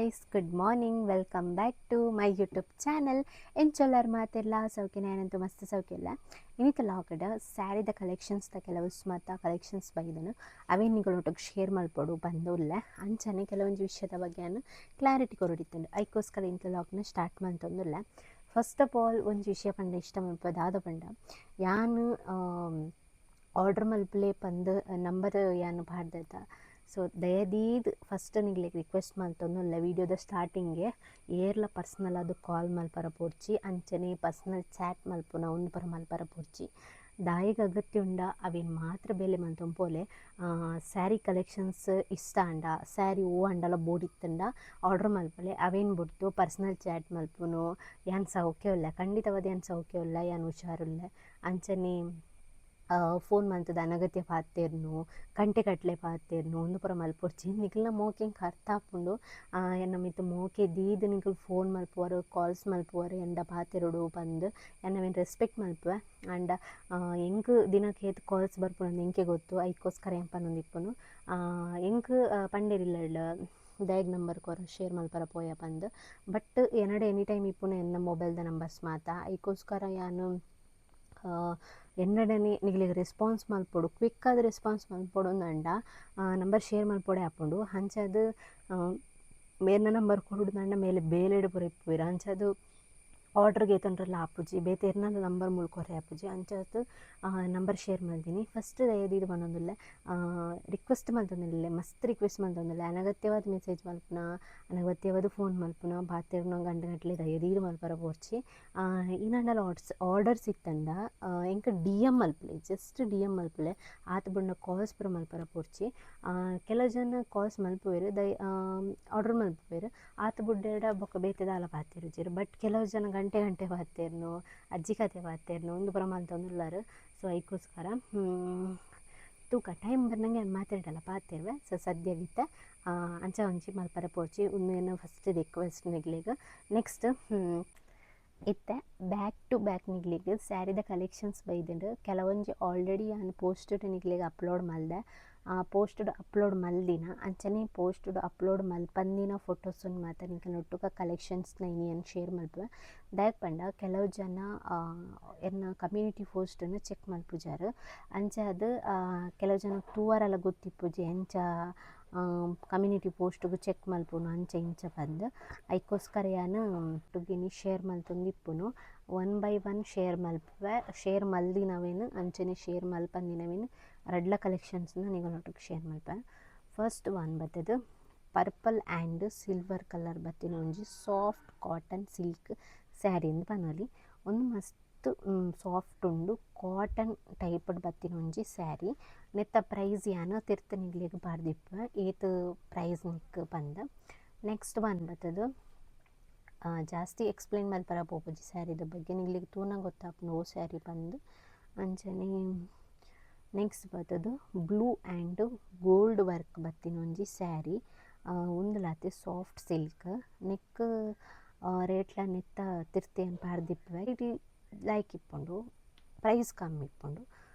Guys, good morning, welcome back to my YouTube channel. ಎಂಚೊಲ್ಲರ್ ಮಾತೆರ್ಲ? ಸೌಖ್ಯನ? ಯಾನಂತೂ ಮಸ್ತ್ ಸೌಖ್ಯ ಉಲ್ಲೆ. ಇನಿತ ಲಾಕ್ಡ್ ಸ್ಯಾರಿದ ಕಲೆಕ್ಷನ್ಸ್ ದ ಕೆಲವು ಮಾತ ಕಲೆಕ್ಷನ್ಸ್ ಬೈದನು, ಅವೇನ್ ನಿಗಳೊಟ್ಟಿಗೆ ಶೇರ್ ಮಲ್ಪೊಡು ಪಂದ್ ಉಲ್ಲೆ. ಅಂಚನೆ ಕೆಲವೊಂಜಿ ವಿಷಯದ ಬಗ್ಗೆ ಯಾನ್ ಕ್ಲಾರಿಟಿ ಕೊರೊಡಿತ್ತುಂಡು. ಐಕೋಸ್ಕರ ಇಂತ ಲಾಗ್ನ ಸ್ಟಾರ್ಟ್ ಮಲ್ತೊಂದುಲ್ಲೆ. ಫಸ್ಟ್ ಆಫ್ ಆಲ್, ಒಂಜಿ ವಿಷಯ ಪಂಡ ಇಷ್ಟ ಮಲ್ಪ ದಾದ ಪಂಡ, ಯಾನ್ ಆರ್ಡರ್ ಮಲ್ಪಲೆ ಪಂದ್ ನಂಬರ್ ಯಾನ್ ಪಾಡ್ದೆತ. ಸೊ ದಯದೀದ್ ಫಸ್ಟ್ ನಿಗ್ಲೆಗ್ ರಿಕ್ವೆಸ್ಟ್ ಮಲ್ತೊಂದುಲ್ಲೆ, ವೀಡಿಯೋದ ಸ್ಟಾರ್ಟಿಂಗ್ಗೆ ಏರ್ಲ ಪರ್ಸನಲ್ ಆದ್ ಕಾಲ್ ಮಲ್ಪರ ಪೋಡ್ಚಿ, ಅಂಚನೆ ಪರ್ಸನಲ್ ಚಾಟ್ ಮಲ್ಪುನ ಉಂದು ಪೂರ ಮಲ್ಪರ ಪೋಡ್ಚಿ. ದಾಯೆಗ್ ಅಗತ್ಯ ಉಂಡ ಅವೇನ್ ಮಾತ್ರ ಬೇಲೆ ಮಲ್ತೊಂದು ಪೋಲೆ. ಸ್ಯಾರಿ ಕಲೆಕ್ಷನ್ಸ್ ಇಷ್ಟ ಆಂಡ, ಸ್ಯಾರಿ ಓ ಆಂಡಲ ಬೋಡಿತ್ತುಂಡ ಆರ್ಡರ್ ಮಲ್ಪಲೆ. ಅವೇನ್ ಬುಡ್ದು ಪರ್ಸನಲ್ ಚಾಟ್ ಮಲ್ಪುನು, ಯಾನ್ ಸೌಖ್ಯ ಉಲ್ಲೆ, ಖಂಡಿತವಾದ್ ಯಾನ್ ಸೌಖ್ಯ ಉಲ್ಲೆ, ಯಾನ್ ಹುಷಾರುಲ್ಲೆ. ಅಂಚನೆ ಫೋನ್ ಮಲ್ತುದು ಅನಗತ್ಯ ಪಾತೆರ್ನು, ಗಂಟೆ ಕಟ್ಲೆ ಪಾತೆರ್ನು, ಉಂದು ಪೂರ ಮಲ್ಪೊಡ್ಚಿ. ನಿಕಲ್ನ ಮೋಕೆ ಎಂಕ್ ಅರ್ಥ ಆಪುಂಡು. ಎನ್ನ ಮಿತ್ತ್ ಮೋಕೆ ದೀದ್ ನಿಕುಲು ಫೋನ್ ಮಲ್ಪುವರ್, ಕಾಲ್ಸ್ ಮಲ್ಪುವರ್, ಎಂಡ ಪಾತೆರೊಡು ಪಂದ್. ಯಾನ್ ಅವೆನ್ ರೆಸ್ಪೆಕ್ಟ್ ಮಲ್ಪುವೆ. ಆಂಡ ಎಂಕ್ ದಿನಕ್ ಏತ್ ಕಾಲ್ಸ್ ಬರ್ಪುಂಡು ಎಂಕೆ ಗೊತ್ತು. ಐಕೋಸ್ಕರ ಯಾನ್ ಪನೊಂದಿಪ್ಪುನು. ಎಂಕ್ ಪಂಡೆರ್ ದಾಯೆಗ್ ನಂಬರ್ ಕೊರ ಶೇರ್ ಮಲ್ಪರ ಪೋಯ ಪಂದ್. ಬಟ್ ಎನಡ ಎನಿ ಟೈಮ್ ಇಪ್ಪುನ ಎನ್ನ ಮೊಬೈಲ್ದ ನಂಬರ್ಸ್ ಮಾತ. ಐಕೋಸ್ಕರ ಯಾನ್ ಎನ್ನಡನೆ ನಿಕ್ಲೆಗ್ ರೆಸ್ಪಾನ್ಸ್ ಮಲ್ಪೊಡು, ಕ್ವಿಕ್ ಆದ್ ರೆಸ್ಪಾನ್ಸ್ ಮಲ್ಪೊಡು ಅಂಡ ನಂಬರ್ ಶೇರ್ ಮಲ್ಪೊಡೆ ಆಪುಂಡು. ಅಂಚಾದ್ ಮೇರ್ನ ನಂಬರ್ ಕೊರೊಡು ಮೇಲೆ ಬೇಲೆಡ್ ಪೂರ ಇಪ್ಪುವೆರ್. ಅಂಚಾದ್ ಆರ್ಡ್ರ್ ಗೆತೊನ್ರೆಲ ಆಪುಜಿ, ಬೇತೆ ಏರ್ನಲ ನಂಬರ್ ಮೂಲು ಕೊರ್ರೆ ಆಪುಜಿ. ಅಂಚಾದ್ ನಂಬರ್ ಶೇರ್ ಮಲ್ದಿನಿ. ಫಸ್ಟ್ ದಯದೀದ್ ಪನೊಂದುಲ್ಲೆ, ರಿಕ್ವೆಸ್ಟ್ ಮಲ್ತೊಂದುಲ್ಲೆ, ಮಸ್ತ್ ರಿಕ್ವೆಸ್ಟ್ ಮಲ್ತೊಂದುಲ್ಲೆ. ಅನಗತ್ಯವಾದ ಮೆಸೇಜ್ ಮಲ್ಪುನ, ಅನಗತ್ಯವಾದ ಫೋನ್ ಮಲ್ಪುನ, ಪಾತೆರ್ನ ಗಂಟೆ ಗಟ್ಲೆ ದಯದೀದ್ ಮಲ್ಪರ ಪೋರ್ಚಿ. ಈನಾಂಡಲ ಆರ್ಡರ್ಸ್ ಇತ್ತಂಡ ಎಂಕ್ ಡಿ ಎಮ್ ಮಲ್ಪುಲೆ, ಜಸ್ಟ್ ಡಿ ಎಮ್ ಮಲ್ಪುಲೆ. ಆತ್ ಬುಡ್ಂಡ ಕಾಲ್ಸ್ ಪೂರ ಮಲ್ಪರ ಪೋರ್ಚಿ. ಕೆಲವು ಜನ ಕಾಲ್ಸ್ ಮಲ್ಪುವೆರ್, ಆರ್ಡರ್ ಮಲ್ಪುವೆರ್. ಆತ್ ಬುಡ್ಡೆಡ ಬೊಕ್ಕ ಬೇತೆ ದಾಲ ಪಾತೆರುಜೆರ್. ಬಟ್ ಕೆಲವು ಜನ ಗಂಟೆ ಗಂಟೆ ಪಾತೆರ್ನು, ಅಜ್ಜಿ ಕತೆ ಪಾತೆರ್ನು, ಉಂದು ಪೂರ ಮಲ್ತೊಂದುಲ್ಲರ್. ಸೊ ಐಕೋಸ್ಕರ ತೂಕ, ಟೈಮ್ ಬರ್ನಂಗೆ ಯಾನ್ ಮಾತೆರ್ಡಲ ಪಾತೆರುವೆ. ಸೊ ಸದ್ಯಗಿತ್ತೆ ಅಂಚ ಒಂಜಿ ಮಲ್ಪರೆ ಪೋಡ್ಚಿ. ಉಂದು ಎನ್ನ ಫಸ್ಟ್ ರಿಕ್ವೆಸ್ಟ್ ನಿಕ್ಲೆಗ್. ನೆಕ್ಸ್ಟ್, ಇತ್ತೆ ಬ್ಯಾಕ್ ಟು ಬ್ಯಾಕ್ ನಿಕ್ಲೆಗ್ ಸ್ಯಾರಿದ ಕಲೆಕ್ಷನ್ಸ್ ಬೈದ್ಂಡ್. ಕೆಲವೊಂಜಿ ಆಲ್ರೆಡಿ ಯಾನ್ ಪೋಸ್ಟೆಡ್ ನಿಕ್ಲೆಗ್ ಅಪ್ಲೋಡ್ ಮಲ್ದೆ. ಪೋಸ್ಟೆಡ್ ಅಪ್ಲೋಡ್ ಮಲ್ದಿನ, ಅಂಚನೆ ಪೋಸ್ಟೆಡ್ ಅಪ್ಲೋಡ್ ಮಲ್ಪಂದಿನ ಫೋಟೋಸನ್ ಮಾತ ನಿಕಲ್ನ ಒಟ್ಟುಗ ಕಲೆಕ್ಷನ್ಸ್ನ ಇನಿ ಯಾನ್ ಶೇರ್ ಮಲ್ಪುವೆ. ದಾಯೆಗ್ ಪಂಡ ಕೆಲವು ಜನ ಎನ್ನ ಕಮ್ಯುನಿಟಿ ಪೋಸ್ಟನ್ನು ಚೆಕ್ ಮಲ್ಪುಜಾರ್. ಅಂಚಾದ್ ಕೆಲವು ಜನ ತೂವರೆಲ ಗೊತ್ತಿಪ್ಪುಜಿ, ಎಂಚ ಕಮ್ಯುನಿಟಿ ಪೋಸ್ಟ್ಗ್ ಚೆಕ್ ಮಲ್ಪುನು, ಅಂಚ ಇಂಚ ಪಂದ್. ಐಕೋಸ್ಕರ ಯಾನ್ ಒಟ್ಟುಗಿನಿ ಶೇರ್ ಮಲ್ತೊಂದಿಪ್ಪುನು. ಒನ್ ಬೈ ಒನ್ ಶೇರ್ ಮಲ್ಪುವೆ. ಶೇರ್ ಮಲ್ದಿನವೇನು, ಅಂಚನೆ ಶೇರ್ ಮಲ್ಪಂದಿನವೇನು, ರಡ್ಲ ಕಲೆಕ್ಷನ್ಸ್ನ ನಿಗಲೊಟ್ಟಿಗೆ ಶೇರ್ ಮಲ್ಪೆ. ಫಸ್ಟ್ ಒನ್ ಬತ್ತದು ಪರ್ಪಲ್ ಆ್ಯಂಡ್ ಸಿಲ್ವರ್ ಕಲರ್ ಬತ್ತಿನ ಒಂಜಿ ಸಾಫ್ಟ್ ಕಾಟನ್ ಸಿಲ್ಕ್ ಸ್ಯಾರಿ ಇಂದ್ ಪನೊಲಿ. ಒಂದು ಮಸ್ತ್ ಸಾಫ್ಟ್ ಉಂಡು, ಕಾಟನ್ ಟೈಪ್ ಬತ್ತಿನ ಒಂಜಿ ಸ್ಯಾರಿ. ನೆತ್ತ ಪ್ರೈಸ್ ಯಾನ್ ತಿರ್ತ್ ನಿಕ್ಲೆಗ್ ಪಾಡ್ದಿಪ್ಪೆ, ಏತ್ ಪ್ರೈಸ್ ನೆಕ್ ಪಂದ್. ನೆಕ್ಸ್ಟ್ ಒನ್ ಬತ್ತದು, ಜಾಸ್ತಿ ಎಕ್ಸ್ಪ್ಲೇನ್ ಮಲ್ಪರ ಪೋಪುಜಿ ಸ್ಯಾರಿದ ಬಗ್ಗೆ, ನಿಕ್ಲೆಗ್ ತೂನ ಗೊತ್ತಾಪುಂಡು ಓ ಸ್ಯಾರಿ ಪಂದ್. ಅಂಚನೆ ನೆಕ್ಸ್ಟ್ ಬತ್ತದು ಬ್ಲೂ ಆ್ಯಂಡ್ ಗೋಲ್ಡ್ ವರ್ಕ್ ಬತ್ತಿನ ಒಂಜಿ ಸ್ಯಾರಿ. ಉಂದುಲಾತೆ ಸಾಫ್ಟ್ ಸಿಲ್ಕ್. ನೆಕ್ ರೇಟ್ಲ ನೆತ್ತ ತಿರ್ತ್ ಯಾನ್ ಪಾಡ್ದಿಪ್ಪುವೆ. ಲೈಕ್ ಇಪ್ಪುಂಡು, ಪ್ರೈಸ್ ಕಮ್ಮಿ ಇಪ್ಪುಂಡು.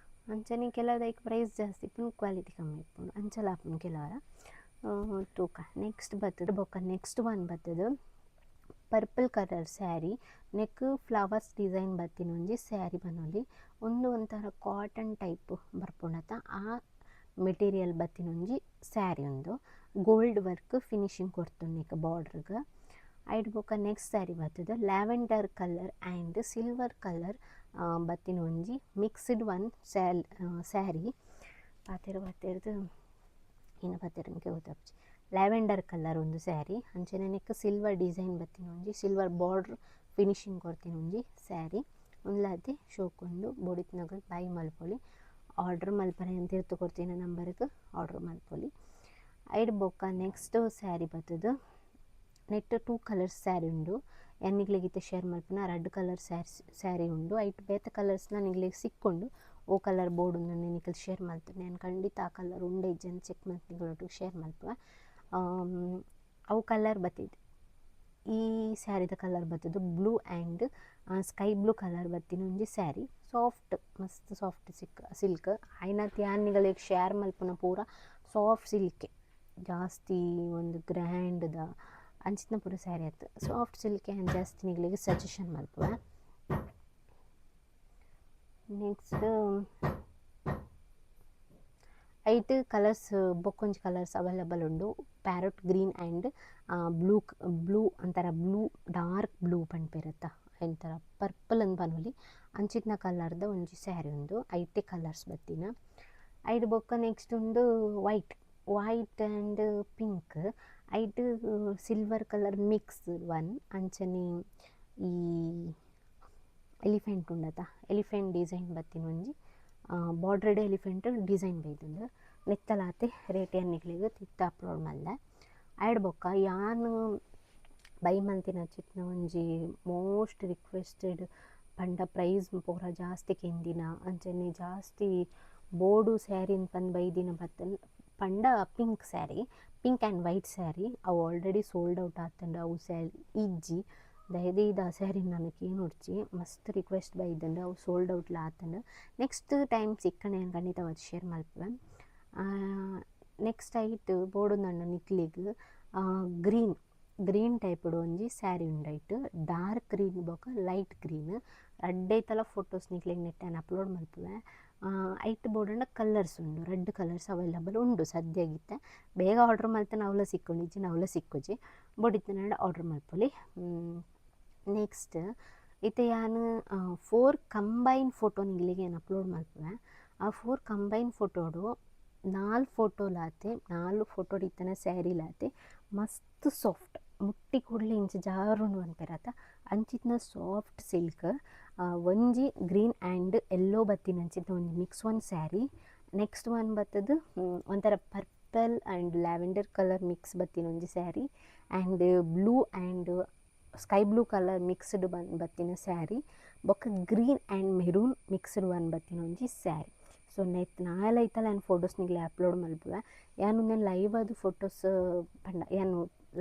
ಅಂಚನೆ ಕೆಲವುದೈಕ್ ಪ್ರೈಸ್ ಜಾಸ್ತಿ ಇಪ್ಪುಂಡು, ಕ್ವಾಲಿಟಿ ಕಮ್ಮಿ ಇಪ್ಪುಂಡು, ಅಂಚಲ ಆಪುಂಡು ಕೆಲವರ. ತೂಕ, ನೆಕ್ಸ್ಟ್ ಬತ್ತದು ಬೊಕ್ಕ ನೆಕ್ಸ್ಟ್ ಒನ್ ಬತ್ತದು ಪರ್ಪಲ್ ಕಲರ್ ಸ್ಯಾರಿ. ನೆಕ್ ಫ್ಲವರ್ಸ್ ಡಿಸೈನ್ ಬತ್ತಿನ ಒಂಜಿ ಸ್ಯಾರಿ ಪನೊಲಿ. ಉಂದು ಒಂಥರ ಕಾಟನ್ ಟೈಪ್ ಬರ್ಪುಂಡತ, ಆ ಮೆಟೀರಿಯಲ್ ಬತ್ತಿನ ಒಂಜಿ ಸ್ಯಾರಿ ಉಂದು. ಗೋಲ್ಡ್ ವರ್ಕ್ ಫಿನಿಶಿಂಗ್ ಕೊರ್ತುಂಡು ನೆಕ್ ಬಾರ್ಡರ್ಗ್. ಐಡ್ ಬೊಕ್ಕ ನೆಕ್ಸ್ಟ್ ಸ್ಯಾರಿ ಬತ್ತದು lavender color and silver color ಬತ್ತಿನ ಒಂಜಿ ಮಿಕ್ಸ್ಡ್ ಒನ್ ಸ್ಯಾರಿ. ಪಾತೆರ ಪಾತೆರ್ದು ಏನ ಪಾತೆರ ಎಂಕೆ ಗೊತ್ತಾಪುಜಿ. ಲ್ಯಾವೆಂಡರ್ ಕಲರ್ ಒಂದು ಸ್ಯಾರಿ. ಅಂಚನೆ ನೆಕ್ ಸಿಲ್ವರ್ ಡಿಸೈನ್ ಬತ್ತಿನ ಒಂಜಿ, ಸಿಲ್ವರ್ ಬಾರ್ಡರ್ ಫಿನಿಶಿಂಗ್ ಕೊರ್ತಿನ ಒಂಜಿ ಸ್ಯಾರಿ. ಉಂದ್ಲಾತೆ ಶೋಕುಂಡು. ಬೋಡಿತ್ತಿನಕುಲು ಬೈ ಮಲ್ಪೊಲಿ. ಆರ್ಡರ್ ಮಲ್ಪರೆ ಅಂತ ತಿರ್ತ್ ಕೊರ್ತಿನ ನಂಬರ್ಗ್ ಆರ್ಡರ್ ಮಲ್ಪೊಲಿ. ಐಡ್ ಬೊಕ್ಕ ನೆಕ್ಸ್ಟ್ ಸ್ಯಾರಿ ಬತ್ತದು, ನೆಟ್ ಟೂ ಕಲರ್ಸ್ ಸ್ಯಾರಿ ಉಂಡು. ಯಾನ್ ನಿಕ್ಲೆಗ್ ಇತ್ತೆ ಶೇರ್ ಮಲ್ಪುನ ರಡ್ಡ್ ಕಲರ್ ಸ್ಯಾರಿ ಸ್ಯಾರಿ ಉಂಡು. ಐಟ್ ಬೇತೆ ಕಲರ್ಸ್ನ ನಿಕ್ಲೆಗ್ ಸಿಕ್ಕುಂಡು. ಓ ಕಲರ್ ಬೋಡು ನಿಕುಲು ಶೇರ್ ಮಲ್ತುಂಡ ಯಾನ್ ಖಂಡಿತ ಆ ಕಲರ್ ಉಂಡ ಇಜ್ಜಂದ್ ಚೆಕ್ ಮಲ್ತ್ ನಿಕಲ್ನೊಟ್ಟುಗು ಶೇರ್ ಮಲ್ಪುವೆ. ಅವು ಕಲರ್ ಬತ್ತಿದ್, ಈ ಸ್ಯಾರಿದ ಕಲರ್ ಬತ್ತುದು blue and sky blue color ಬತ್ತಿನ ಒಂಜಿ ಸ್ಯಾರಿ. ಸಾಫ್ಟ್, ಮಸ್ತ್ ಸಾಫ್ಟ್ ಸಿಕ್ ಸಿಲ್ಕ್. ಆಯ್ನಾತ್ ಯಾನ್ ನಿಗಲೆಗ್ ಶೇರ್ ಮಲ್ಪುನ ಪೂರ ಸಾಫ್ಟ್ ಸಿಲ್ಕೆ. ಜಾಸ್ತಿ ಒಂದು ಗ್ರ್ಯಾಂಡ್ದ ಅಂಚಿನ ಪೂರ ಸ್ಯಾರಿ ಅತ್ತ್. ಸಾಫ್ಟ್ ಸಿಲ್ಕ್ ಯಾನ್ ಜಾಸ್ತಿ ನಿಕ್ಲೆಗ್ ಸಜೆಷನ್ ಮಲ್ಪುವೆ. ನೆಕ್ಸ್ಟ್ ಐಟ್ ಕಲರ್ಸ್ ಬೊಕ್ಕೊಂಜಿ ಕಲರ್ಸ್ ಅವೈಲೇಬಲ್ ಉಂಡು. Parrot green and blue blue ಒಂಥರ ಬ್ಲೂ, ಡಾರ್ಕ್ ಬ್ಲೂ ಪನ್ಪೆರತ್ತ, ಒಂಥರ ಪರ್ಪಲ್ ಅಂದ್ ಪನೊಲಿ. ಅಂಚಿತ್ತಿನ ಕಲರ್ದ ಒಂಜಿ ಸ್ಯಾರಿ ಉಂದು. ಐತೆ ಕಲರ್ಸ್ ಬತ್ತಿನ. ಐಡ್ ಬೊಕ್ಕ ನೆಕ್ಸ್ಟ್ ಉಂಡು ವೈಟ್, ವೈಟ್ ಆ್ಯಂಡ್ ಪಿಂಕ್. ಐಟ್ ಸಿಲ್ವರ್ ಕಲರ್ ಮಿಕ್ಸ್ ಒನ್. ಅಂಚನೆ ಈ ಎಲಿಫೆಂಟ್ ಉಂಡತ, ಎಲಿಫೆಂಟ್ ಡಿಸೈನ್ ಬತ್ತಿನ ಒಂಜಿ ಬಾರ್ಡರ್ಡ್ ಎಲಿಫೆಂಟ್ ಡಿಸೈನ್ ಬೈದ್ಂಡ್. ನೆತ್ತಲಾತೆ ರೇಟ್ ಯಾನ್ ನಿಕ್ಲೆಗ್ ತಿರ್ತ್ ಅಪ್ಲೋಡ್ ಮಲ್ದೆ. ಐಡ್ ಬೊಕ್ಕ ಯಾನ್ ಬೈ ಮಲ್ತಿನಂಚಿತ್ತಿನ ಒಂಜಿ ಮೋಸ್ಟ್ ರಿಕ್ವೆಸ್ಟೆಡ್ ಪಂಡ ಪ್ರೈಸ್ ಪೂರ ಜಾಸ್ತಿ ಕೇಂದಿನ, ಅಂಚನೆ ಜಾಸ್ತಿ ಬೋಡು ಸ್ಯಾರಿನ್ ಪಂದ್ ಬೈದಿನ ಬತ್ತಲ್ ಪಂಡ pink sari, pink and white sari. ಅವು ಆಲ್ರೆಡಿ ಸೋಲ್ಡ್ ಔಟ್ ಆತ್ಂಡ್. ಅವು ಸ್ಯಾರಿ ಇಜ್ಜಿ. ದಯದೀದ್ ಆ ಸ್ಯಾರಿ ನನ ಕೇನೊಡ್ಚಿ. ಮಸ್ತ್ ರಿಕ್ವೆಸ್ಟ್ ಬೈದ್ಂಡ್. ಅವು ಸೋಲ್ಡ್ ಔಟ್ಲ ಆತ್ಂಡ್. ನೆಕ್ಸ್ಟ್ ಟೈಮ್ ಸಿಕ್ಕಂಡ ಯಾನ್ ಖಂಡಿತವಾದ್ ಶೇರ್ ಮಲ್ಪುವೆ. ನೆಕ್ಸ್ಟ್ ಐಟ್ ಬೋಡುಂದಾಂಡ ನಿಕ್ಲೆಗ್ ಗ್ರೀನ್, ಗ್ರೀನ್ ಟೈಪ್ಡ್ ಒಂಜಿ ಸ್ಯಾರಿ ಉಂಡು. ಐಟ್ ಡಾರ್ಕ್ ಗ್ರೀನ್ ಬೊಕ ಲೈಟ್ ಗ್ರೀನ್ ರಡ್ಡೈತಲ ಫೋಟೋಸ್ ನಿಕ್ಲೆಗ್ ನೆಟ್ಟ್ ಯಾನ್ ಅಪ್ಲೋಡ್ ಮಲ್ಪುವೆ. ಐಟ್ ಬೋಡಾಂಡ ಕಲರ್ಸ್ ಉಂಡು. ರಡ್ಡ್ ಕಲರ್ಸ್ ಅವೈಲೇಬಲ್ ಉಂಡು ಸದ್ಯಗ್ ಇತ್ತೆ. ಬೇಗ ಆರ್ಡರ್ ಮಲ್ತ್ಂಡ ಅವ್ಲ ಸಿಕ್ಕುಂಡು, ಇಜ್ಜಿಂಡ ಅವ್ಲ ಸಿಕ್ಕುಜಿ. ಬೋಡಿತ್ತ್ಂಡ ಆರ್ಡರ್ ಮಲ್ಪೊಲಿ. ನೆಕ್ಸ್ಟ್ ಇತ್ತೆ ಯಾನ್ ಫೋರ್ ಕಂಬೈನ್ ಫೋಟೋ ನಿಕ್ಲೆಗ್ ಯಾನ್ ಅಪ್ಲೋಡ್ ಮಲ್ಪುವೆ. ಆ ಫೋರ್ ಕಂಬೈನ್ ಫೋಟೋಡು ನಾಲ್ ಫೋಟೋಲಾತೆ, ನಾಲ್ ಫೋಟೋಡ್ ಇತ್ತಿನ ಸ್ಯಾರಿಲಾತೆ ಮಸ್ತ್ ಸಾಫ್ಟ್, ಮುಟ್ಟಿ ಕೂಡ್ಲೆ ಇಂಚ ಜಾರುಂಡು ಪನ್ಪೆರತ, ಅಂಚಿತ್ತಿನ ಸಾಫ್ಟ್ ಸಿಲ್ಕ್. ಒಂಜಿ ಗ್ರೀನ್ ಆ್ಯಂಡ್ ಎಲ್ಲೋ ಬತ್ತಿನಂಚಿನ ಒಂಜಿ mix one sari. Next one ಬತ್ತುದು ಒಂಥರ purple and lavender colour mix ಬತ್ತಿನ ಒಂಜಿ sari and blue and sky blue colour mixed ಬತ್ತಿನ ಸ್ಯಾರಿ. ಬೊಕ್ಕ green and maroon mixed one ಬತ್ತಿನ ಒಂಜಿ ಸ್ಯಾರಿ. ಸೊ ನೆತ್ ನಾಲ್ ಐತಲ ಯಾನ್ ಫೋಟೋಸ್ ನಿಕ್ಲೆ ಅಪ್ಲೋಡ್ ಮಲ್ಪುವೆ. ಯಾನ್ ಉಂದೆನ್ ಲೈವ್ ಆದ್ ಫೋಟೋಸ್ ಪಂಡ ಯಾನ್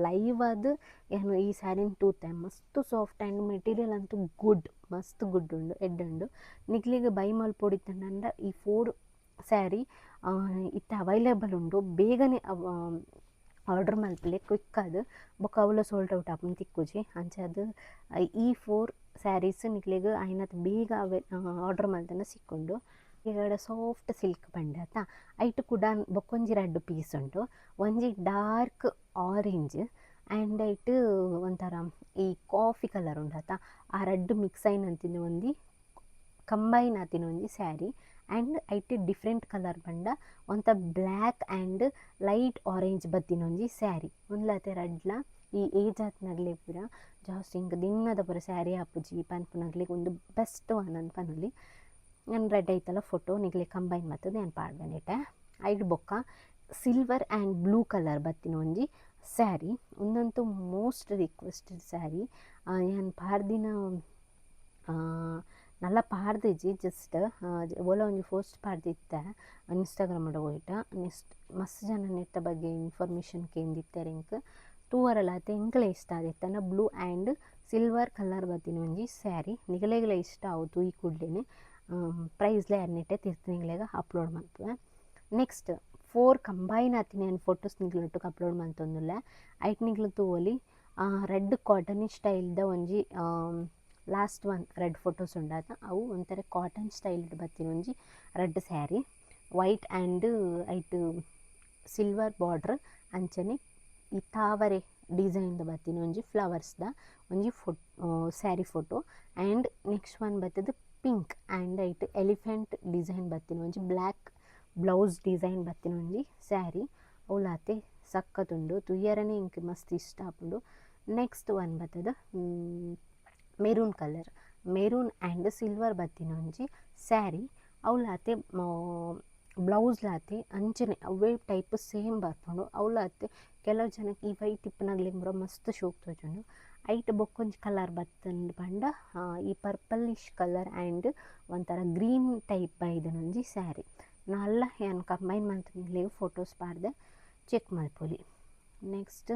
ಲೈವ್ ಆದ್ ಯಾನ್ ಈ ಸ್ಯಾರಿನ್ ತೂತೆ. ಮಸ್ತ್ ಸಾಫ್ಟ್ ಆ್ಯಂಡ್ ಮೆಟೀರಿಯಲ್ ಅಂತೂ ಗುಡ್, ಮಸ್ತ್ ಗುಡ್ ಉಂಡು, ಎಡ್ಡೆ ಉಂಡು. ನಿಕ್ಲೆಗ್ ಬೈ ಮಲ್ಪೊಡಿತ್ತಂಡ ಈ ಫೋರ್ ಸ್ಯಾರಿ ಇತ್ತೆ ಅವೈಲೇಬಲ್ ಉಂಡು. ಬೇಗನೆ ಆರ್ಡರ್ ಮಲ್ಪುಲೆ ಕ್ವಿಕ್ ಆದ್. ಬೊಕ ಅವ್ಲ ಸೋಲ್ಡ್ ಔಟ್ ಆಪುಂಡು, ತಿಕ್ಕುಜಿ. ಅಂಚಾದ್ ಈ ಫೋರ್ ಸ್ಯಾರೀಸ್ ನಿಕ್ಲೆಗ್ ಆಯಿನಾತ್ ಬೇಗ ಅವೈ ಆರ್ಡರ್ ಮಲ್ತ್ಂಡ ಸಿಕ್ಕುಂಡು. ಈಗಡ ಸಾಫ್ಟ್ ಸಿಲ್ಕ್ ಪಂಡೆ ಅತ್ತ, ಐಟ್ ಕುಡ ಬೊಕ್ಕೊಂಜಿ ರಡ್ಡ್ ಪೀಸ್ ಉಂಡು. ಒಂಜಿ ಡಾರ್ಕ್ ಆರೆಂಜ್ ಆ್ಯಂಡ್ ಐಟ್ ಒಂಥರ ಈ ಕಾಫಿ ಕಲರ್ ಉಂಡತ, ಆ ರಡ್ಡ್ ಮಿಕ್ಸ್ ಆಯಿನಂಚಿನ ಒಂಜಿ ಕಂಬೈನ್ ಆತಿನ ಒಂಜಿ ಸ್ಯಾರಿ. ಆ್ಯಂಡ್ ಐಟ್ ಡಿಫ್ರೆಂಟ್ ಕಲರ್ ಪಂಡ ಒಂತ ಬ್ಲ್ಯಾಕ್ ಆ್ಯಂಡ್ ಲೈಟ್ ಆರೆಂಜ್ ಬತ್ತಿನ ಒಂಜಿ ಸ್ಯಾರಿ. ಉಂದ್ಲಾತೆ ರಡ್ಡ್ಲ ಈ ಏಜ್ ಆತಿನಗ್ಲೆಗ್ ಪೂರ ಜಾಸ್ತಿ ಎಂಕ್ ದಿನ್ನದ ಪೂರ ಸ್ಯಾರಿ ಆಪುಜಿ ಪನ್ಪುನಕ್ಲೆಗ್ ಉಂದು ಬೆಸ್ಟ್ ಒನ್ ಅಂದ್ ಪನೊಲಿ. ಯಾನ್ ರಡ್ಡ್ ಐತಲ ಫೋಟೋ ನಿಕ್ಲೆಗ್ ಕಂಬೈನ್ ಮಲ್ತ್‌ದ್ ಯಾನ್ ಪಾಡ್ವೆ ನೆಟೆ. ಐಡ್ ಬೊಕ್ಕ ಸಿಲ್ವರ್ ಆ್ಯಂಡ್ ಬ್ಲೂ ಕಲರ್ ಬತ್ತಿನ ಒಂಜಿ ಸ್ಯಾರಿ. ಉಂದಂತೂ ಮೋಸ್ಟ್ ರಿಕ್ವೆಸ್ಟೆಡ್ ಸ್ಯಾರಿ. ಯಾನ್ ಪಾಡ್ದಿನ ನಲ್ಲ ಪಾಡ್ದಿಜಿ, ಜಸ್ಟ್ ಓಲ ಒಂಜಿ ಪೋಸ್ಟ್ ಪಾಡ್ದಿತ್ತೆ ಇನ್ಸ್ಟಾಗ್ರಾಮ್ ಒಯಿಟ್. ನೆಕ್ಸ್ಟ್ ಮಸ್ತ್ ಜನ ನೆತ್ತ ಬಗ್ಗೆ ಇನ್ಫಾರ್ಮೇಷನ್ ಕೇಂದಿತ್ತೆರ್ ಎಂಕ್. ತೂವರೆಲ ಅತೆ ಎಂಕ್ಲ ಇಷ್ಟ ಆದಿತ್ತಂಡ ಬ್ಲೂ ಆ್ಯಂಡ್ ಸಿಲ್ವರ್ ಕಲರ್ ಬತ್ತಿನ ಒಂಜಿ ಸ್ಯಾರಿ. ನಿಗಲೆಗ್ಲ ಇಷ್ಟ ಆವು ತೂಯಿ ಕೂಡ್ಲೆನೆ. ಪ್ರೈಸ್ಲ ಯಾನ್ ನೆಟೆ ತಿರ್ತ್ ನಿಕ್ಲೆಗ್ ಅಪ್ಲೋಡ್ ಮಲ್ಪುವೆ. ನೆಕ್ಸ್ಟ್ ಫೋರ್ ಕಂಬೈನ್ ಆತಿನ ಯಾನ್ ಫೋಟೋಸ್ ನಿಕ್ಲೆನೊಟ್ಟುಗು ಅಪ್ಲೋಡ್ ಮಲ್ತೊಂದುಲ್ಲೆ. ಐಟ್ ನಿಕ್ಲು ತೂವೊಲಿ, ರೆಡ್ ಕಾಟನ್ ಸ್ಟೈಲ್ದ ಒಂಜಿ ಲಾಸ್ಟ್ ಒನ್ ರಡ್ಡ್ ಫೋಟೋಸ್ ಉಂಡತ, ಅವು ಒಂಥರ ಕಾಟನ್ ಸ್ಟೈಲ್ಡ್ ಬತ್ತಿನ ಒಂಜಿ ರಡ್ಡ್ ಸ್ಯಾರಿ. ವೈಟ್ ಆ್ಯಂಡ್ ಐಟ್ ಸಿಲ್ವರ್ ಬಾರ್ಡರ್, ಅಂಚನೆ ಈ ತಾವರೆ ಡಿಸೈನ್ದ ಬತ್ತಿನ ಒಂಜಿ ಫ್ಲವರ್ಸ್ದ ಒಂಜಿ ಫೋ sari photo. And next one ಬತ್ತುದು ಪಿಂಕ್ ಆ್ಯಂಡ್ ಐಟ್ ಎಲಿಫೆಂಟ್ ಡಿಸೈನ್ ಬತ್ತಿನ ಒಂಜಿ ಬ್ಲ್ಯಾಕ್ ಬ್ಲೌಸ್ ಡಿಸೈನ್ ಬತ್ತಿನ ಒಂಜಿ ಸ್ಯಾರಿ. ಅವ್ಲಾತೆ ಸಕ್ಕತ್ ಉಂಡು. ತೂಯರನೆ ಎಂಕ್ ಮಸ್ತ್ ಇಷ್ಟ ಆಪುಂಡು. ನೆಕ್ಸ್ಟ್ ಒನ್ ಬತ್ತುದು maroon colour, maroon and silver ಬತ್ತಿನ ಒಂಜಿ ಸ್ಯಾರಿ. ಅವ್ಲಾತೆ ಬ್ಲೌಸ್ಲಾತೆ ಅಂಚನೆ ಅವ್ವೇ ಟೈಪ್ ಸೇಮ್ ಬರ್ಪುಂಡು. ಅವ್ಲಾತೆ ಕೆಲವು ಜನಕ್ ಈ ವೈಟ್ ಇಪ್ಪುನಗ್ಲೆಗ್ ಪೂರ ಮಸ್ತ್ ಶೋಕ್ ತೋಜುಂಡು. ಐಟ್ ಬೊಕ್ಕೊಂಜಿ ಕಲರ್ ಬತ್ತುಂಡು ಪಂಡ ಈ ಪರ್ಪಲಿಶ್ ಕಲರ್ ಆ್ಯಂಡ್ ಒಂಥರ ಗ್ರೀನ್ ಟೈಪ್ ಬೈದಿನ ಒಂಜಿ ಸ್ಯಾರಿ. ನಾಲ್ಲ ಯಾನ್ ಕಂಬೈನ್ ಮಲ್ತ್ ನಿಕ್ಲೆಗ್ ಫೋಟೋಸ್ ಪಾಡ್ದೆ, ಚೆಕ್ ಮಲ್ಪೊಲಿ. ನೆಕ್ಸ್ಟ್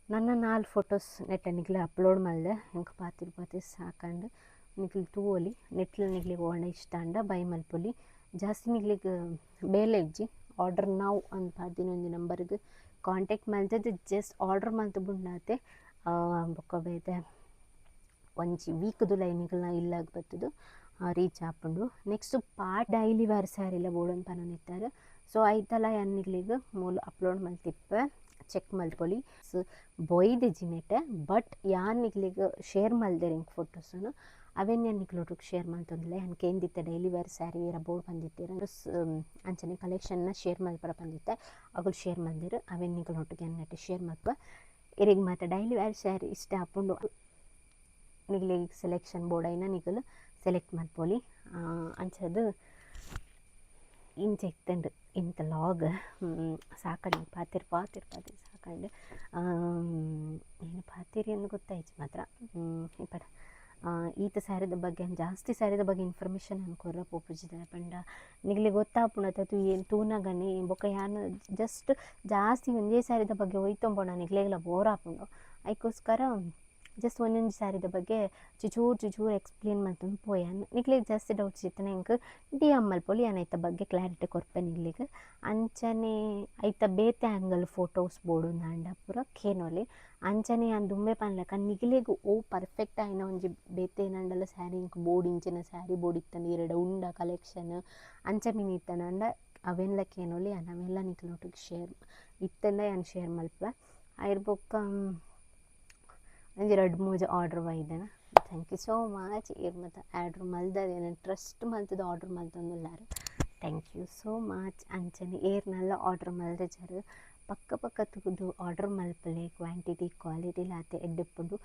ನನ ನಾಲ್ ಫೋಟೋಸ್ ನೆಟ್ಟ ನಿಕ್ಲೆ ಅಪ್ಲೋಡ್ ಮಲ್ದೆ. ಎಂಕ್ ಪಾತೆರ್ ಪಾತೆರ್ ಸಾಕಾಂಡ್. ನಿಕ್ಲು ತೂವೊಲಿ. ನೆಟ್ಲ ನಿಕ್ಲೆಗ್ ಒವ್ವಾಂಡ ಇಷ್ಟ ಆಂಡ ಬೈ ಮಲ್ಪೊಲಿ. ಜಾಸ್ತಿ ನಿಕ್ಲೆಗ್ ಬೇಲೆ ಇಜ್ಜಿ. ಆರ್ಡರ್ now ಅಂದ್ ಪಾಡ್ದಿನ ಒಂಜಿ ನಂಬರ್ಗ್. Contact ಮಲ್ತುದು just order ಮಲ್ತು ಬುಂಡಾತೆ ಬೊಕ್ಕ ಬೇತೆ ಒಂಜಿ ವೀಕ್ದುಲೈ ನಿಕಲ್ನ ಇಲ್ಲಗ್ ಬತ್ತುದು ರೀಚ್ ಆಪುಂಡು. Next part daily wear ಸ್ಯಾರಿಲ ಬೋಡೊಂದು ಪನೊಂದಿತ್ತೆರ್. ಸೊ ಐತಲ ಯಾನ್ ನಿಕ್ಲೆಗ್ ಮೂಲು ಅಪ್ಲೋಡ್ ಮಲ್ತಿಪ್ಪೆ, ಚೆಕ್ ಮಲ್ಪೊಲಿ. ಬೊಯ್ದಿಜಿ ನೆಟೆ, ಬಟ್ ಯಾನ್ ನಿಕ್ಲೆಗ್ ಶೇರ್ ಮಲ್ದೆರ್ ಎಂಕ್ ಫೋಟೋಸ್ನು, ಅವೆನ್ ಯಾನ್ ನಿಕ್ಲೊಟ್ಟುಗು ಶೇರ್ ಮಲ್ತೊಂದುಲ್ಲೆ. ಯಾನ್ ಕೇಂದಿತ್ತೆ ಡೈಲಿ ವೇರ್ ಸ್ಯಾರಿ ಏರ ಬೋಡು ಪಂದಿತ್ತೆರ್, ಅಂಚನೆ ಕಲೆಕ್ಷನ್ನ ಶೇರ್ ಮಲ್ಪರ ಪಂದಿತ್ತೆ. ಅಗುಲು ಶೇರ್ ಮಲ್ದೆರ್, ಅವೆನ್ ನಿಕ್ಲೊಟ್ಟುಗು ಯಾನ್ ನೆಟ್ ಶೇರ್ ಮಲ್ಪ. ಇರೆಗ್ ಮಾತ ಡೈಲಿ ವೇರ್ ಸ್ಯಾರಿ ಇಷ್ಟ ಆಪುಂಡು, ನಿಕ್ಲೆಗ್ ಸೆಲೆಕ್ಷನ್ ಬೋಡಾಯಿನ ನಿಕುಲು ಸೆಲೆಕ್ಟ್ ಮಲ್ಪೊಲಿ. ಅಂಚಾದ್ ಇಂಚ ಇತ್ತುಂಡು ಇಂತ ಲಾಗ್. ಸಾಕಂಡು ಪಾತೆರ್ ಪಾತೆರ್ ಪಾತೆರ್ ಸಾಕಂಡು. ಏನು ಪಾತೆರಿ ಅಂದ್ ಗೊತ್ತಾಯ್ಜಿ ಮಾತ್ರ. ಇಪ್ಪಡ ಈತ ಸ್ಯಾರಿದ ಬಗ್ಗೆ ಜಾಸ್ತಿ ಸ್ಯಾರಿದ ಬಗ್ಗೆ ಇನ್ಫಾರ್ಮೇಷನ್ ಯಾನ್ ಕೊರ್ರೆ ಪೋಪುಜಿ, ದಾಯೆ ಪಂಡ ನಿಕ್ಲೆಗ್ ಗೊತ್ತಾಪುಂಡು ಅತ ತೂಯೆ ತೂನಗನೆ. ಬೊಕ್ಕ ಯಾನ್ ಜಸ್ಟ್ ಜಾಸ್ತಿ ಒಂಜೇ ಸ್ಯಾರಿದ ಬಗ್ಗೆ ಒಯ್ತೊಂಬೋಣ ನಿಕ್ಲೆಗ್ಲ ಬೋರ್ ಆಪುಂಡು. ಐಕೋಸ್ಕರ ಜಸ್ಟ್ ಒಂಜೊಂಜಿ ಸ್ಯಾರಿದ ಬಗ್ಗೆ ಚುಚೂರು ಚುಚೂರು ಎಕ್ಸ್ಪ್ಲೇನ್ ಮಲ್ತೊಂದು ಪೋಯೆ. ನಿಕ್ಲೆಗ್ ಜಾಸ್ತಿ ಡೌಟ್ಸ್ ಇತ್ತುಂಡ ಎಂಕ್ ಡಿ ಎಮ್ ಮಲ್ಪೊಲಿ, ಯಾನ್ ಐತ ಬಗ್ಗೆ ಕ್ಲಾರಿಟಿ ಕೊರ್ಪೆ ನಿಕ್ಲೆಗ್. ಅಂಚನೆ ಐತ ಬೇತೆ ಆ್ಯಂಗಲ್ ಫೋಟೋಸ್ ಬೋಡುಂದಾಂಡ ಪೂರ ಕೇನೊಲಿ. ಅಂಚನೆ ಯಾನ್ ದುಂಬೆ ಪನ್ಲೆಕ ನಿಕ್ಲೆಗ್ ಒವು ಪರ್ಫೆಕ್ಟ್ ಆಯಿನ ಒಂಜಿ ಬೇತೆ ಏನಾಂಡಲ ಸ್ಯಾರಿ ಎಂಕ್ ಬೋಡು, ಇಂಚಿನ ಸ್ಯಾರಿ ಬೋಡಿತ್ತಂಡ ಇರೆಡ ಉಂಡ ಕಲೆಕ್ಷನ್ ಅಂಚ ಮೀನ್ ಇತ್ತಂಡ ಅವೆನ್ಲ ಕೇನೊಲಿ. ಯಾನ್ ಅವೆಲ್ಲ ನಿಕ್ಲೆನೊಟ್ಟುಗು ಶೇರ್ ಇತ್ತಂಡ ಯಾನ್ ಶೇರ್ ಮಲ್ಪುವೆ. ಐರ್ ಬೊಕ್ಕ ಒಂಜಿ ರಡ್ಡ್ ಮೂಜಿ ಆರ್ಡರ್ ಬೈದನ. Thank you so much. ಇರ್ ಮಾತ ಆರ್ಡರ್ ಮಲ್ದರ್, ಎನನ್ ಟ್ರಸ್ಟ್ ಮಲ್ತುದು ಆರ್ಡರ್ ಮಲ್ತೊಂದುಲ್ಲಾರ್. Thank you so much. ಅಂಚನೆ ಏರ್ನಲ್ಲ ಆರ್ಡರ್ ಮಲ್ದಿಜರ್, ಪಕ್ಕ ಪಕ್ಕ ತೂದು ಆರ್ಡರ್ ಮಲ್ಪಲೆ. ಕ್ವಾಂಟಿಟಿ ಕ್ವಾಲಿಟಿ ಆತೆ ಎಡ್ಡೆ ಇಪ್ಪುಂಡು.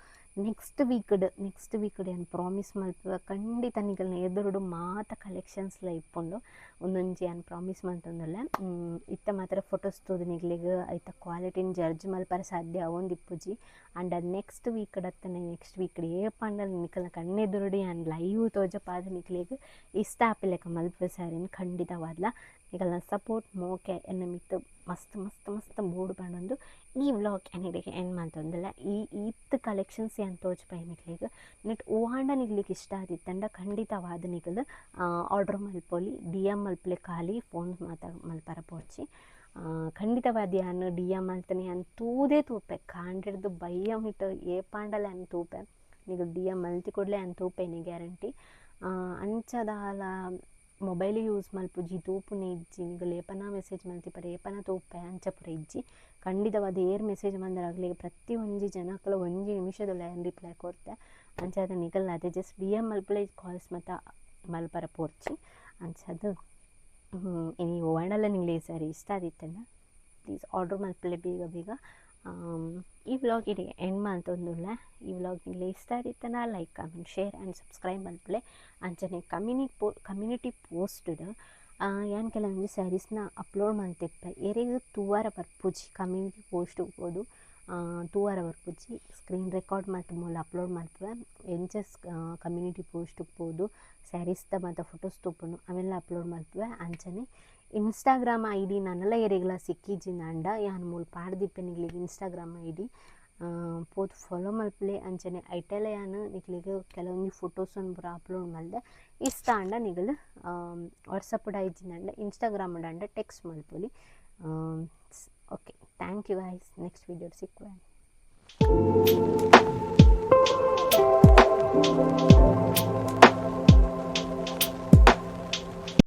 ನೆಕ್ಸ್ಟ್ ವೀಕ್ಡ್ ಯಾನ್ ಪ್ರಾಮಿಸ್ ಮಲ್ಪುವೆ, ಖಂಡಿತ ನಿಕಲ್ನ ಎದುರುಡು ಮಾತ ಕಲೆಕ್ಷನ್ಸ್ಲ ಇಪ್ಪುಂಡು. ಒಂದೊಂಜಿ ಯಾನ್ ಪ್ರಾಮಿಸ್ ಮಲ್ತೊಂದುಲ್ಲೆ. ಇತ್ತೆ ಮಾತ್ರ ಫೋಟೋಸ್ ತೂದು ನಿಕ್ಲೆಗ್ ಐತ ಕ್ವಾಲಿಟಿನ್ ಜಡ್ಜ್ ಮಲ್ಪರೆ ಸಾಧ್ಯ ಆವೊಂದಿಪ್ಪುಜಿ. ಆಂಡ ನೆಕ್ಸ್ಟ್ ವೀಕ್ಡ್ ಅತ್ತಂಡ ನೆಕ್ಸ್ಟ್ ವೀಕ್ಡ್ ಏಪಾಂಡಲ ನಿಕಲ್ನ ಕಣ್ಣೆದುರುಡು ಯಾನ್ ಲೈವ್ ತೋಜಪಾದ್ ನಿಕ್ಲೆಗ್ ಇಷ್ಟ ಆಪಿಲೆಕ ಮಲ್ಪುವೆ ಸ್ಯಾರಿನ್ ಖಂಡಿತವಾದ್ಲ. ನಿಕಲ್ನ ಸಪೋರ್ಟ್ ಮೋಕೆ ಎನ್ನ ಮಿತ್ತ್ ಮಸ್ತ್ ಮಸ್ತ್ ಮಸ್ತ್ ಬೋಡು ಪಂಡೊಂದು ಈ ವ್ಲಾಗ್ ಯಾನ್ ಎಂಡ್ ಮಲ್ತೊಂದುಲ್ಲೆ. ಈ ಈತ್ ಕಲೆಕ್ಷನ್ಸ್ ಯಾನ್ ತೋಜಪಾಯಿ ನಿಕ್ಲೆಗ್, ನೆಟ್ ಒವ್ವಾಂಡ ನಿಕ್ಲೆಗ್ ಇಷ್ಟ ಆದಿತ್ತಂಡ ಖಂಡಿತವಾದ್ ನಿಕುಲು ಆರ್ಡರ್ ಮಲ್ಪೊಲಿ. ಡಿ ಎಮ್ ಮಲ್ಪಲೆ, ಖಾಲಿ ಫೋನ್ ಮಾತ ಮಲ್ಪರ ಪೋಡ್ಚಿ. ಖಂಡಿತವಾದ್ ಯಾನ್ ಡಿ ಎಮ್ ಮಲ್ತನೆ ಯಾನ್ ತೂದೇ ತೂಪೆ. ಕಾಂಡೆಡ್ದು ಬಯ್ಯ ಮುಟ್ಟ ಏಪಾಂಡಲ ಯಾನ್ ತೂಪೆ. ನಿಕುಲು ಡಿ ಎಮ್ ಮಲ್ತಿ ಕೂಡ್ಲೆ ಯಾನ್ ತೂಪೆನೆ ಗ್ಯಾರಂಟಿ. ಅಂಚ ದಾಲ ಮೊಬೈಲ್ ಯೂಸ್ ಮಲ್ಪುಜಿ, ತೂಪುನೆ ಇಜ್ಜಿ, ನಿಕುಲು ಏಪನ ಮೆಸೇಜ್ ಮಲ್ತಿಪರ್ ಏಪನ ತೂಪೆ ಅಂಚ ಪೂರ ಇಜ್ಜಿ. ಖಂಡಿತವಾದ್ ಏರ್ ಮೆಸೇಜ್ ಮಲ್ದರ ಅಕ್ಲೆಗ್ ಪ್ರತಿ ಒಂಜಿ ಜನಕ್ಲ ಒಂಜಿ ನಿಮಿಷದೊಳಗೆ ಯಾನ್ ರಿಪ್ಲೈ ಕೊರ್ತೆ. ಅಂಚಾದ್ ನಿಕಲ್ನ ಅದೇ just D M ಮಲ್ಪಲೆ, calls ಮಾತ ಮಲ್ಪರ ಪೋಡ್ಚಿ. ಅಂಚಾದ್ ಇನಿ ಒವ್ವಾಂಡಲ ನಿಕ್ಲೆಗ್ ಈ ಸ್ಯಾರಿ ಇಷ್ಟ ಆದಿತ್ತಂಡ ಪ್ಲೀಸ್ ಆರ್ಡರ್ ಮಲ್ಪಲೆ ಬೇಗ ಬೇಗ. ಈ ವ್ಲಾಗ್ ಇಡೆಗ್ ಎಂಡ್ ಮಲ್ತೊಂದುಲ್ಲೆ. ಈ ವ್ಲಾಗ್ ನಿಕ್ಲೆಗ್ ಇಷ್ಟ ಆದಿತ್ತಂಡ like, comment, share and subscribe ಮಲ್ಪಲೆ. ಅಂಚನೆ ಕಮ್ಯುನಿಟಿ ಪೋಸ್ಟ್ಡ್ ಯಾನ್ ಕೆಲವೊಂಜಿ ಸ್ಯಾರೀಸ್ನ ಅಪ್ಲೋಡ್ ಮಲ್ತಿಪ್ಪೆ. ಎರೆಗ್ ತೂವರ ಬರ್ಪುಜಿ, ಕಮ್ಯುನಿಟಿ ಪೋಸ್ಟ್ ಪೋದು ತೂವರ ಬರ್ಪುಜಿ, ಸ್ಕ್ರೀನ್ ರೆಕಾರ್ಡ್ ಮಲ್ತ್ ಮೂಲು ಅಪ್ಲೋಡ್ ಮಲ್ಪುವೆ. ಎಂಚ ಕಮ್ಯುನಿಟಿ ಪೋಸ್ಟ್ ಪೋದು ಸ್ಯಾರೀಸ್ದ ಮಾತ ಫೋಟೋಸ್ ತೂಪುಂಡು, ಅವೆಲ್ಲ ಅಪ್ಲೋಡ್ ಮಲ್ಪುವೆ. ಅಂಚನೆ ಇನ್ಸ್ಟಾಗ್ರಾಮ್ ಐಡಿ ನನಲ ಎರೆಗ್ಲ ಸಿಕ್ಕಿಜಿಂದಾಂಡ ಯಾನ್ ಮೂಲು ಪಾಡ್ದಿಪ್ಪೆ ನಿಕ್ಲೆಗ್. ಇನ್ಸ್ಟಾಗ್ರಾಮ್ ಐಡಿ ಪೋದು ಫಾಲೋ ಮಲ್ಪಲೆ. ಅಂಚನೆ ಐಟೆಲ ಯಾನ್ ನಿಕ್ಲೆಗ್ ಕೆಲವೊಂಜಿ ಫೋಟೋಸನ್ನು ಪೂರ ಅಪ್ಲೋಡ್ ಮಲ್ದೆ. ಇಷ್ಟ ಆಂಡ ನಿಗಲ್ ವಾಟ್ಸಪ್ ಇಜ್ಜಿಂದಾಂಡ ಇನ್ಸ್ಟಾಗ್ರಾಮ್ ಆಂಡ ಟೆಕ್ಸ್ಟ್ ಮಲ್ಪೊಲಿ. Okay, thank you guys, next video ಸಿಕ್ಕುವೆ.